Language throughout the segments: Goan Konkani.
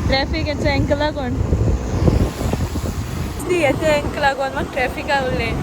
ट्रॅफिक हेचो हेंका लागोन हेचो हेंका लागोन म्हाका ट्रॅफिका उरलें.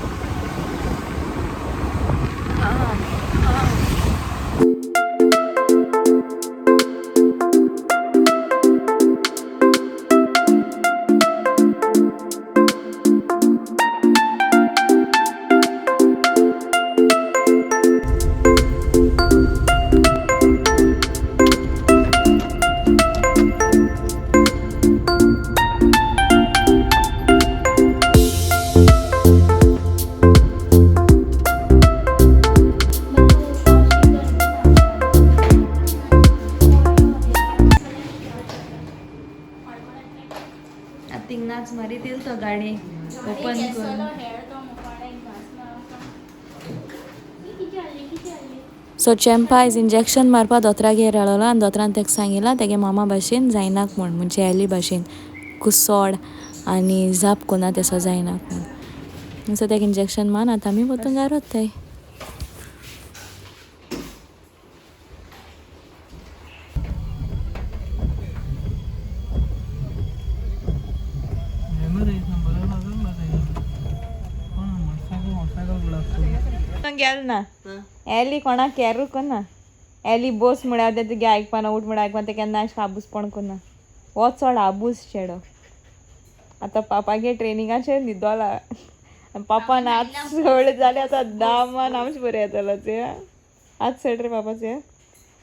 थिंगनाच मारीत येयल तो गाडी ओपन करून. सो चेम्पा आयज इंजेक्शन मारपा दोतोरागेर रावलो आनी दोतोरान ताका सांगिलां तेगे मामा भाशेन जायनाक म्हूण, म्हणजे एली भाशेन कुसोड आनी जाप कोना तेसो जायनाक म्हूण. सो तेका इंजेक्शन मारून आतां आमी वतून घार वताय. गेल ना एली कोणाक कॅरू कोना. एली बोस म्हळ्यार तें तुगे आयकपाना, उठ म्हळ्यार आयकपाना, तें केन्ना अशें आबूजपण कोना. हो चड आबूज चेडो. आतां पापागे ट्रेनिंगाचेर न्हिदोला आनी पापान आज चड जालें आतां दामान आमचें बरें येतलो ते आज चड रे पापाचे.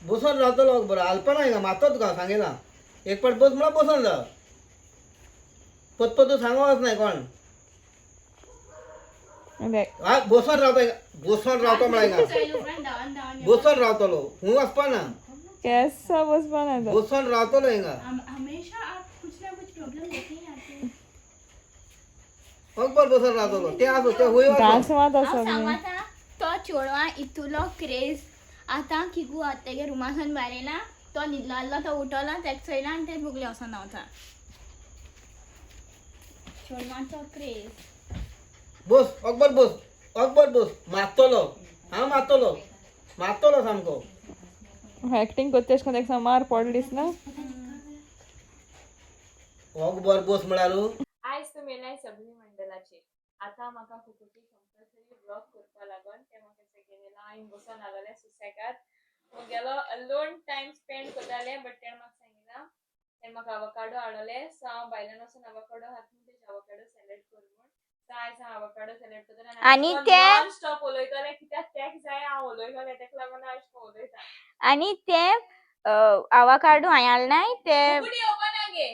बसून रावतलो बरो हालपा ना मातो तुका सांगिलां एक पाट बस म्हळ्यार बसून राव. पत पत सांगो वचनाय कोण. बसून रावता, बसून रावतो म्हळ्यार बसून रावतलो हूं वचपा ना. केसा बसपा ना. बसून रावतलो हिंगा. हमेशा आप कुछ ना कुछ प्रॉब्लम लेके ही आते हैं. अकबर बसून रावतलो ते आसो ते हुंय वचो. घास मात हांव आसा. सांगता तो चेडवा इतलो क्रेज आतां किगू तेगे रुमासून भायर येयला, तो न्हिदलो आहलो, तो उठलो, तेका चोयला आनी ते बुगले वचोन धांवता. चेडवाचो क्रेज. बस अकबर बस, अकबर बस, मारतलो हांव, मारतलो मारतलो सामको. एक्टिंग करता तेश कोन्न ताका मार पडलीस ना. अकबर बस म्हळ्यार. आयज तुमी येयलाय सगळी मंडळाचेर. आतां म्हाका कुकुटी कंपल्सरी ब्लॉग करपा लागून ते म्हाका सगळे हांव बसून लागलें सुसेगाद मुगेलो अलोन टायम स्पेंड करतालें. बट तेणें म्हाका सांगिलां, तेणें म्हाका आवकाडो हाडलें. सो हांव भायल्यान वचून आवकाडो हात म्हूण तेजें आवकाडो सॅलड कर म्हूण. सो आयज हांव आवकाडो सॅलड करतलें. आनी ते- नॉन स्टॉप उलयतलें कित्याक तेक जाय हांव उलयतलें, तेका लागून हांव अशें उलयता. आनी ते आवाकाडो हांवें हाडलाय ते. कुकुटी येवपा ना गे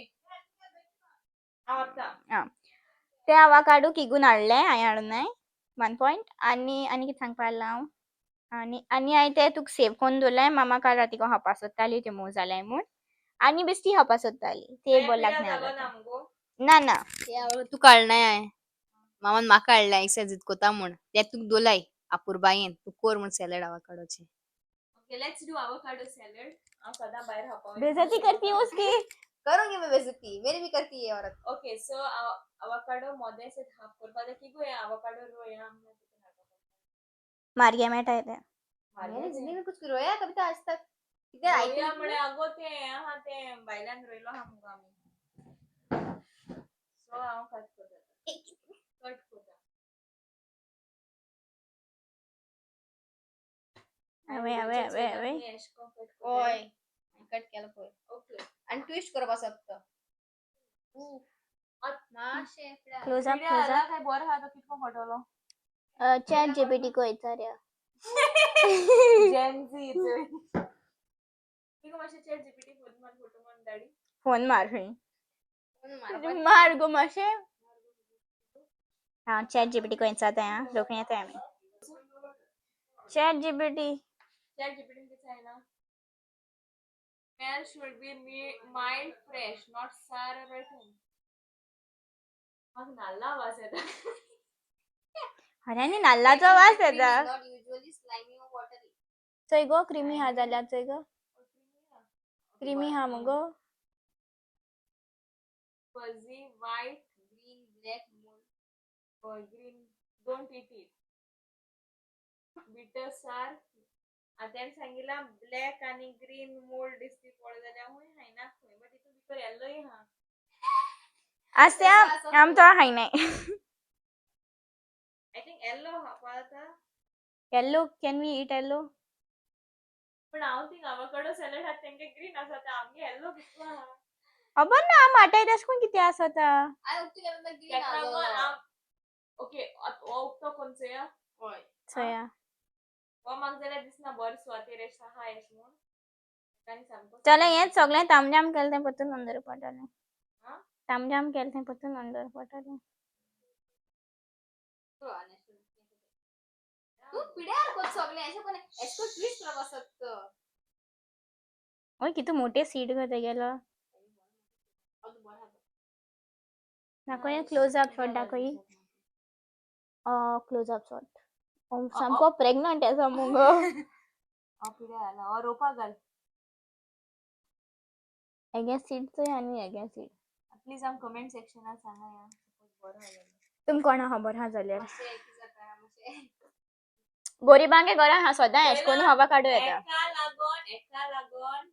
हांव आतां. ते आवाकाडो किगून हाडले, हांवें हाडूं नाय. One point. आनी आनी कितें सांगपा आसलें हांव? आनी आनी हांवें ते तुका सेव करून दवरलाय. मामा काल राती खावपा सोदताली ते मोव जाल्याय म्हूण आनी बेश्टी खावपा सोदताली ते बोल्लाक जालो नाही. ना मुगो. ना ना. ते तुका हाडनाय हांवें, मामान म्हाका हाडलाय एक्सरसाइज कोता म्हूण. ते तुका दोलाय अपुरबायेन, तूं कोर म्हूण salad आवाकाडोचे. Okay, let's do avocado salad. हांव सदां भायर खावपा. बेइज्जती करती हूँ उसकी. करूंगी मैं बेइज्जती, मेरी भी करती है औरत. ओके, सो avocado मोदें से हाफ करपा जाय की गो हें avocado रोया आमकां. मारगे मेळटा ते. मैंने जिंदगी में कुछ रोया कभी तो आज तक कितें रोया आयकलें? म्हळ्यार आगो तें हें आहा तें भायल्यान रोयलो आहा मुगो आमी. सो हांव कट करता, कट करता. अवे, अवे, अवे, अवे. ओय, कट केलो पळय. ओके. आनी ट्विस्ट करपा शकता मातशें. Close up, close up. काय बरो आहा तो कितको पडटलो? चॅट जीपीटी को विचारया. Gen Z. तुका मातशें चॅट जीपीटी फोन मार, फोटो मारून धाडी. फोन मार खंय मार गो मातशें. हांव चॅट जीपीटी को विचारता. आं, रोखडी येताय आमी. Chat GPT. Chat GPT कितें सांगलां? Smell should be mild, fresh, not sour or rotten. म्हाका नाल्ला वास येता. खऱ्यांनी नाल्लाचो वास येता. Not usually slimy or watery. चोय गो, क्रिमी हा जाल्यार चोय गो, क्रिमी हा मुगो. Fuzzy, white, green, black mold. Or green, don't eat it. Bitter, sour. आतां तेणें सांगिलां ब्लॅक आनी ग्रीन मोल्ड दिसती पळय जाल्यार खूंय खायना खूंय, बट हितून भितर येल्लो. येल्लोय हा. आस्या आम तो खायनाय. I think yellow खावपा जाता. Yellow, can we eat yellow? पण हांव थिंग आवाकाडो सॅलड आहा तेंगे ग्रीन आसा ते आमगे येल्लो कितको आहा. खबर ना माटाय तेश कोण कितें आसा ता. हांवें उक्ती केलो तर ग्रीन तेका लागून आसलो. हांव ओके हो उक्तो कोणचोया हय. चोया. हो म्हाका जाल्यार दिसना बरे सुवातेर एश आहा एश म्हूण. आनी सामको चल हेंच सगळें तामजाम केलें तें परतून अंदर पडटलें. हा? तामजाम केलें तें परतून अंदर पडटलें. तूं पिड्यार कोत सगळें अशें कोण एश कोन ट्विस्ट करपाक सोदता. ओय कितू मोटे सीड गो तेगेलो. दाखय क्लोज अप शॉट दाखय. Close up shot. सामको प्रेग्नंट आसा मुगो. हो पिड्यार जाला हो रोवपाक घाल. हेगे सीड चोय आनी हेगे सीड. प्लीज आम कमेंट सेक्शनान सांगा या सपोज बरो आहा जाल्यार. तुम कोणा खबर आहा जाल्यार. मातशें कितें जाता मातशें. गोरिबांगे घरा हा सदां एश कोन्न हवा काडूं येता. एका लागोन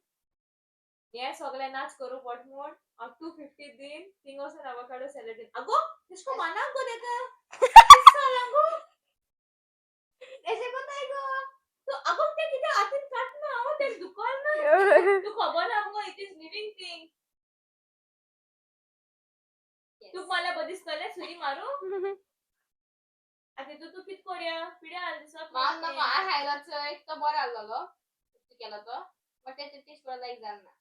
हे सगळे नाच करू पट म्हूण हांव 250 दिन थिंग वचून आवाकाडो सॅलड दिन. आगो तेश कोन मानाक गो तेका. कितें जालां गो? एशें कोत्ताय गो. तूं आगो तें कितें हातीन काडना हांव तें दुखोल ना. तूं खबर ना मुगो it is living thing. तुका मारल्यार बरें दिसतलें सुरी मारू? आतां तूं कित कोरया पिड्या आल दिसप. हांव ना हांवें खायलो चोय तो बरो आसलेलो केलो तो बट तें टेस्ट बरो लायक जाल ना.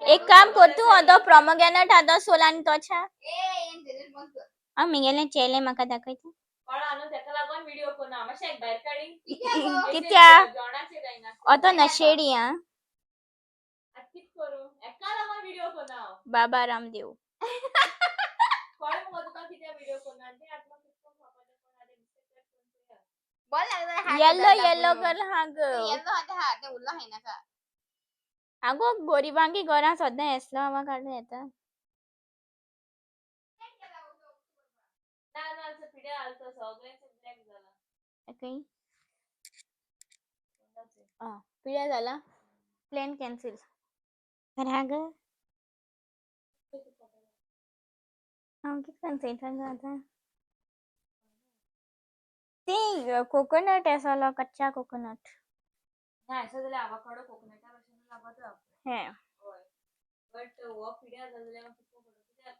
एक काम कर तूं अदो प्रोमोग्रेनेट आदो सोल आनी तो छा. ए जेनेट बंद कर. हांव मिगेलें चेले म्हाका दाखयता. कळ्ळा न्हू तेका लागून व्हिडिओ कोन्ना मातशें एक भायर काडी. कित्याक गो? कित्याक? जेवणाचें काय ना. अतो नशेडी आं. आतां कित करूं एका लागून व्हिडिओ कोन्ना हांव. बाबा रामदेव. कळ्ळें मुगो तुका कित्याक व्हिडिओ कोन्ना तें आतां म्हाका कित कोन्न खावपा तें कोण आतां डिसायड करून चोया. बरें लागता. येल्लो येल्लो कर हा गो. येल्लो आहा तें हा तें उरलो खायनाका. आगो गोरिबांगे घरा सदां येसलो हवा काडूं येता. ना ना आमचो पिड्या आल तो सगळ्यांचे ब्लॅक जाला. ओके. आं पिड्या जाला. Plan cancel. बरें हा गो. हांव कित कोन्न चोयता गो आतां? ती कोकोनट आसलो कच्चा कोकोनट. ना अशें जाल्यार आवाकाडो कोकोनटा भशेन लागता. हें. हय बट हो पिड्यार जालो जाल्यार म्हाका कितको पडो कित्याक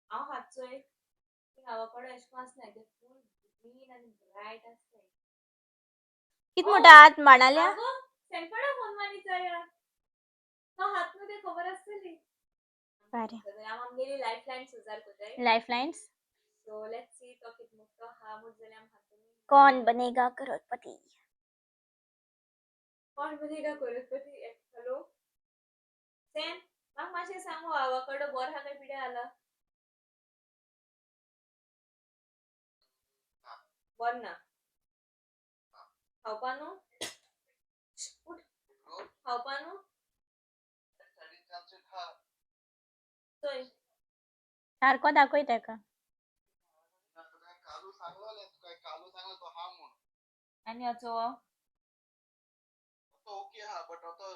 हांव खात चोय थिंग आवाकाडो एशें कोन्न आसनाय तें फूल ग्रीन आनी ब्रायट आसताय. कित म्हणटा आत माणाल्या? आगो सेंपडा फोन मारीत या तो हात न्हू तें खबर आसतली. बरें. हांव आमगेली लायफ लायन सुजार कोताय. Life lines. So let's see तो कित मुक्तो हा म्हूण जाल्यार आम खातली. कौन बनेगा करोड़पति. कोण बनेगा करोडपती? हॅलो सॅम म्हाका मातशें सांग हो आवाकाडो बरो आहा काय पिड्यार जाला? बरो ना खावपा न्हू? उठ खावपा न्हू? चोय. सारको दाखय तेका. कालू सांगलें तुका, कालू सांगलो तो हा म्हूण. आनी हाचो हो? तो ओके हा बट तो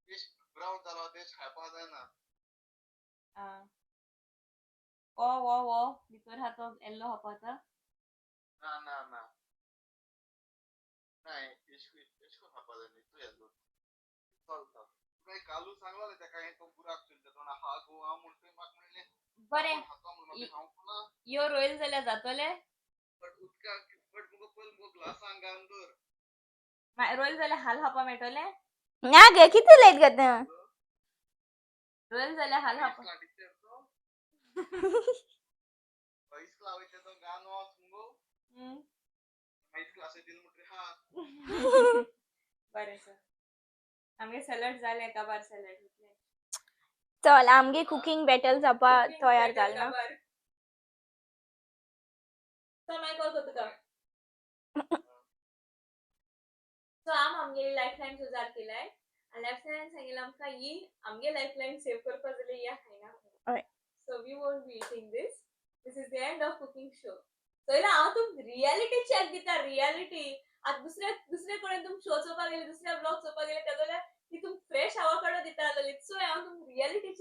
टेस्ट ब्रावन जालो टेस्ट खावपाक जायना. आं हो हो हो भितर आहा तो येल्लो खावपा आतां. ना ना ना ना एश कोन खावपा जायना इतू येल्लो चलता. तुका कालू सांगलें तेका हांवें तो बुराक चोयला तोंडा हा गो हा म्हूण तुवें म्हाका म्हणलें बरें कोण खाता म्हणून म्हाका खावंक ना. यो रोयल जाल्यार जातोलें? बट उदकाक बट मुगो पयलीं मुगो ग्लासान घालून दवर. रोयल जाल्यार हाल खावपा मेळटोलें? ना गे कितें उलयत गो तूं? रोयल जाल्यार हाल खावपा. इस्कला टिचर तो इस्कला वयता तो गान वच मुगो इस्कला दिल म्हणटरी हा. बरें सर आमगे सॅलड जालें काबार सॅलड. चल आमगे कुकींग बॅटल जावपा तयार जाल ना. सो मागीर कॉल करता तुका. सो आम आमगेली लायफ लायन सुजार केलाय आनी लायफ लायन सांगिल्लें आमकां ही आमगे लायफ लायन सेव करपा जाल्यार या खायना. हय. So we won't be eating this. This is the end of cooking show. चोयला हांव तुमकां रियलिटी चॅक दिता रियलिटी. आतां दुसऱ्या दुसरे कडेन तुम शो चोवपाक गेले दुसऱ्या ब्लॉग चोवपाक गेले तेजो जाल्यार ती तुमकां फ्रेश आवाकाडो दिता आसलेली. चोय हांव तुमकां रियलिटी